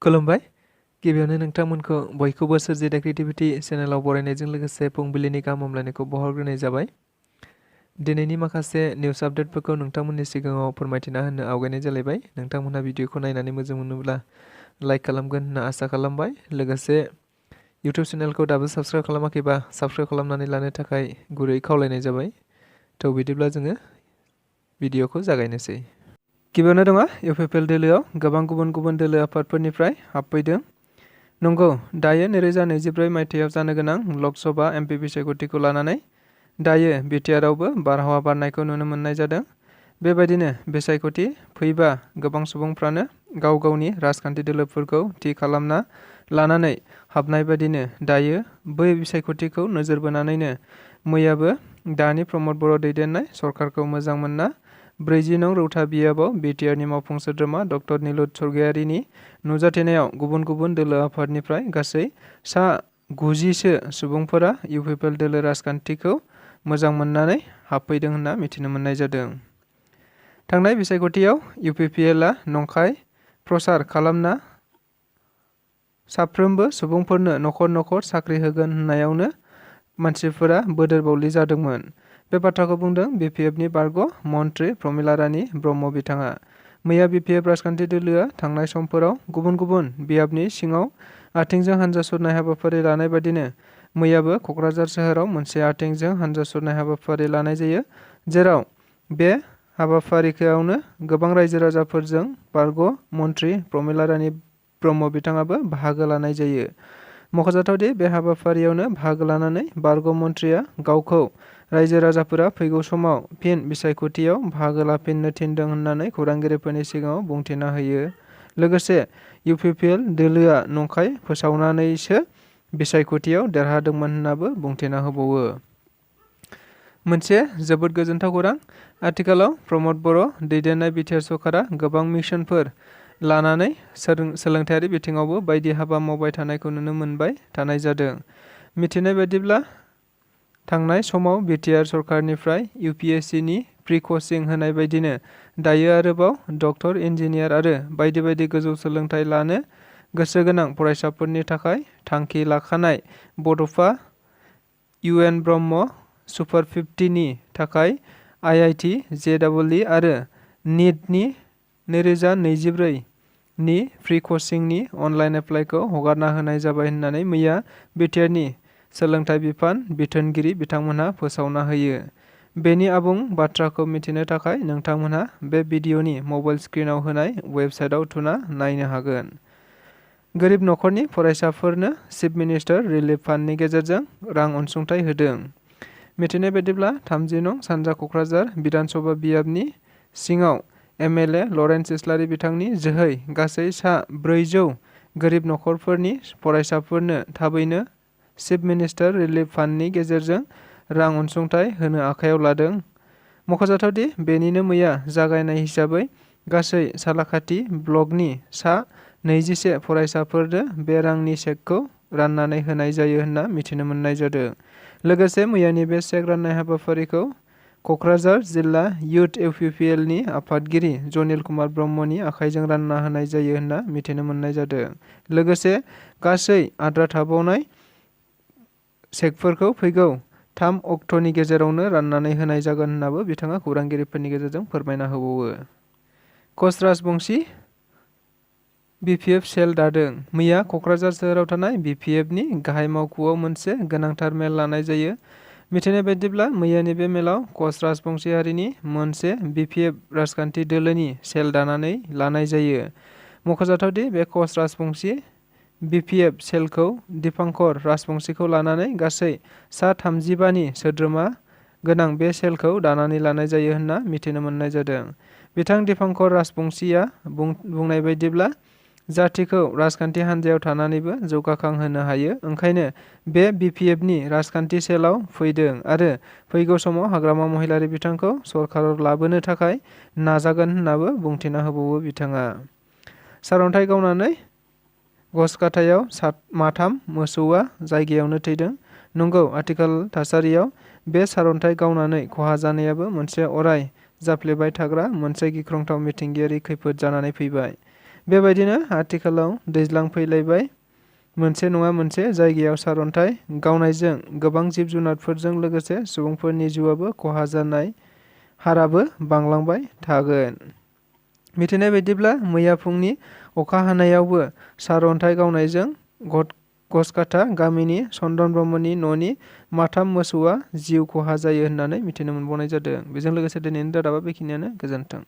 खुलुमबाय। गिबियावनो नोंथांमोनखौ बयखौबो सोरजिदा क्रिएटिभिटी चेनेलाव बरायनायजों लोगोसे फुंबिलिनि गाहाम हामलायनायखौ बावहरग्रोनाय जाबाय। दिनैनि माखासे निउस आपडेटफोरखौ नोंथांमोननि सिगाङाव फोरमायथिना होनो आवगायनाय जालायबाय। नोंथांमोनहा भिडिअखौ नायनानै मोजां मोनोब्ला लाइक खालामगोन होनना आसा खालामबाय। लोगोसे इउटिउब चेनेलखौ दाबो साबस्क्राइब खालामाखैबा साबस्क्राइब खालामनानै लानो थाखाय गुरै खावलायनाय जाबाय। थ' बिदिब्ला जोङो भिडिअखौ जागायनोसै। गिबियावनो दङ इउपिपिएल दोलोआव गोबां गुबुन गुबुन दोलो आफादफोरनिफ्राय हाबफैदों। नंगौ, दायो 2024 मायथाइयाव जानो गोनां लकसभा एमपि बिसायख'थिखौ लानानै दायो बिटिआरआवबो बारहावा बारनायखौ नुनो मोननाय जादों। बेबायदिनो बिसायख'थि फैबा गोबां सुबुंफ्रानो गाव गावनि राजखान्थि दोलोफोरखौ थि खालामना लानानै हाबनाय बायदिनो दायो बै बिसायख'थिखौ नोजोर बोनानैनो मैयाबो दानि प्रमद बर' दैदेननाय सरकारखौ मोजां मोनना 40 नं रौता बियाबाव बिटिआरनि मावफुं सोद्रोमा डक्टर निलुत सरगयारिनि नुजाथिनायाव गुबुन गुबुन दोलो आफादनिफ्राय गासै सा 90सो सुबुंफोरा इउपिपिएल दोलो राजखान्थिखौ मोजां मोननानै हाबफैदों होनना मिथिनो मोननाय जादों। थांनाय बिसायख'थियाव इउपिपिएलआ नंखाय प्रचार खालामना साफ्रोमबो सुबुंफोरनो नखर नखर साख्रि होगोन होननायावनो मानसिफोरा बोदोर बावलि जादोंमोन। बे बाथ्राखौ बुंदों बिपिएफनि बारग' मन्त्रि प्रमिला रानी ब्रह्म बिथाङा। मैया बिपिएफ राजखान्थि दोलोआ थांनाय समफोराव गुबुन गुबुन बियाबनि सिङाव आथिंजों हान्जा सुरनाय हाबाफारि लानाय बायदिनो मैयाबो क'क्राझार सोहोराव मोनसे आथिंजों हान्जा सुरनाय हाबाफारि लानाय जायो, जेराव बे हाबाफारियावनो गोबां रायजो राजाफोरजों बारग' मन्त्रि प्रमिला रानी ब्रह्म बिथाङाबो बाहागो लानाय जायो। मख'जाथावदि बे हाबाफारियावनो बाहागो लानानै बारग' मन्थ्रिया गावखौ रायजो राजाफोरा फैगौ समाव फिन बिसायख'थियाव बाहागो लाफिननो थिनदों होननानै खौरांगिरिफोरनि सिगाङाव बुंथिना होयो। लोगोसे इउपिपिएल दोलोआ नंखाय फोसावनानैसो बिसायख'थियाव देरहादोंमोन होननाबो बुंथिना होबावो। मोनसे जोबोद गोजोनथाव खौरां। आथिखालाव प्रमद बर' दैदेननाय बिटिआर सरकारा गोबां मिशनफोर लानानै सोलोंथायारि बिथिङावबो बायदि हाबा मावबाय थानायखौ नुनो मोनबाय थानाय जादों। मिथिनाय बायदिब्ला थांनाय समाव बिटिआर सरकारनिफ्राय इउपिएससिनि प्रि कचिं होनाय बायदिनो दायो आरोबाव डक्टर, इन्जिनियार आरो बायदि बायदि गोजौ सोलोंथाइ लानो गोसो गोनां फरायसाफोरनि थाखाय थांखि लाखानाय बड'फा इउएन ब्रह्म सुपार-50 नि थाखाय आइआइटि, जेइइ आरो नीटनि 2024 नि प्रि कचिंनि अनलाइन एप्लाइखौ हगारना होनाय जाबाय होननानै मैया बिटिआरनि सोलोंथाइ बिफान बिथोनगिरि बिथांमोनहा फोसावना होयो। बेनि आबुं बाथ्राखौ मिथिनो थाखाय नोंथांमोनहा बे भिडिअनि मबाइल स्क्रिनाव होनाय वेबसाइटआव थुना नायनो हागोन। गोरिब नखरनि फरायसाफोरनो चिफ मिनिस्टार रिलिफ फान्डनि गेजेरजों रां अनसुंथाइ होदों। मिथिनाय बायदिब्ला 30 नं सानजा क'क्राझार बिधानसभा बियाबनि सिङाव एमएलए लरेन्स इस्लारि बिथांनि जोहै गासै सा 400 गोरिब नखरफोरनि फरायसाफोरनो थाबैनो चिफ मिनिस्टार रिलिफ फान्डनि गेजेरजों रां अनसुंथाइ होनो आखायाव लादों। मख'जाथावदि बेनिनो मैया जागायनाय हिसाबै गासै सालाकाथि ब्लकनि सा 21 फरायसाफोरनो बे रांनि चेकखौ राननानै होनाय जायो होनना मिथिनो मोननाय जादों। लोगोसे मैयानि बे चेक राननाय हाबाफारिखौ क'क्राझार जिल्ला इउथ इउपिपिएलनि आफादगिरि जनिल कुमार ब्रह्मनि आखाइजों रानना होनाय जायो होनना मिथिनो मोननाय जादों। लोगोसे गासै आद्रा थाबावनाय चेकफोरखौ फैगौ 3 अक्ट'नि गेजेरावनो राननानै होनाय जागोन होननाबो बिथाङा खौरांगिरिफोरनि गेजेरजों फोरमायना होबावो। कच राजबंशी बिपिएफ सेल दादों। मैया क'क्राझार सोहोराव थानाय बिपिएफनि गाहाय मावख'आव मोनसे गोनांथार मेल लानाय जायो। मिथिनाय बायदिब्ला मैयानि बे मेलाव कच राजबंशी हारिनि मोनसे बिपिएफ राजखान्थि दोलोनि सेल दानानै लानाय जायो। मख'जाथावदि बे कच राजबंशी बिपिएफ सेलखौ दीपांकर राजबंशीखौ लानानै गासै सा 35 नि सोद्रोमा गोनां बे सेलखौ दानानै लानाय जायो होनना मिथिनो मोननाय जादों। बिथां दीपांकर राजबंशीया बुंनाय बायदिब्ला जाथिखौ राजखान्थि हान्जायाव थानानैबो जौगाखांहोनो हायो, ओंखायनो बे बिपिएफनि राजखान्थि सेलाव फैदों आरो फैगौ समाव हाग्रामा महिलारि बिथांखौ सरकाराव लाबोनो थाखाय नाजागोन होननाबो बुंथिना होबावो बिथाङा। सारअन्थाइ गावनानै घसकाटायाव माथाम मोसौआ जायगायावनो थैदों। नंगौ, आथिखाल थासारियाव बे सारअन्थाइ गावनानै खहा जानायाबो मोनसे अराय जाफ्लेबाय थाग्रा मोनसे गिख्रंथाव मिथिंगायारि खैफोद जानानै फैबाय। बेबायदिनो आथिखालाव दैज्लां फैलायबाय। मोनसे नङा मोनसे जायगायाव सारअन्थाइ गावनायजों गोबां जिब जुनारफोरजों लोगोसे सुबुंफोरनि जिउआबो खहा जानाय हाराबो बांलांबाय थागोन। मिथिनाय बायदिब्ला मैया फुंनि अखा हानायावबो सारअन्थाइ गावनायजों गसकाथा गामिनि चन्दन ब्रह्मनि न'नि माथाम मोसौआ जिउ खहा जायो होननानै मिथिनो मोनबावनाय जादों। बेजों लोगोसे दिनैनि रादाबा बेखिनियानो। गोजोन्थों।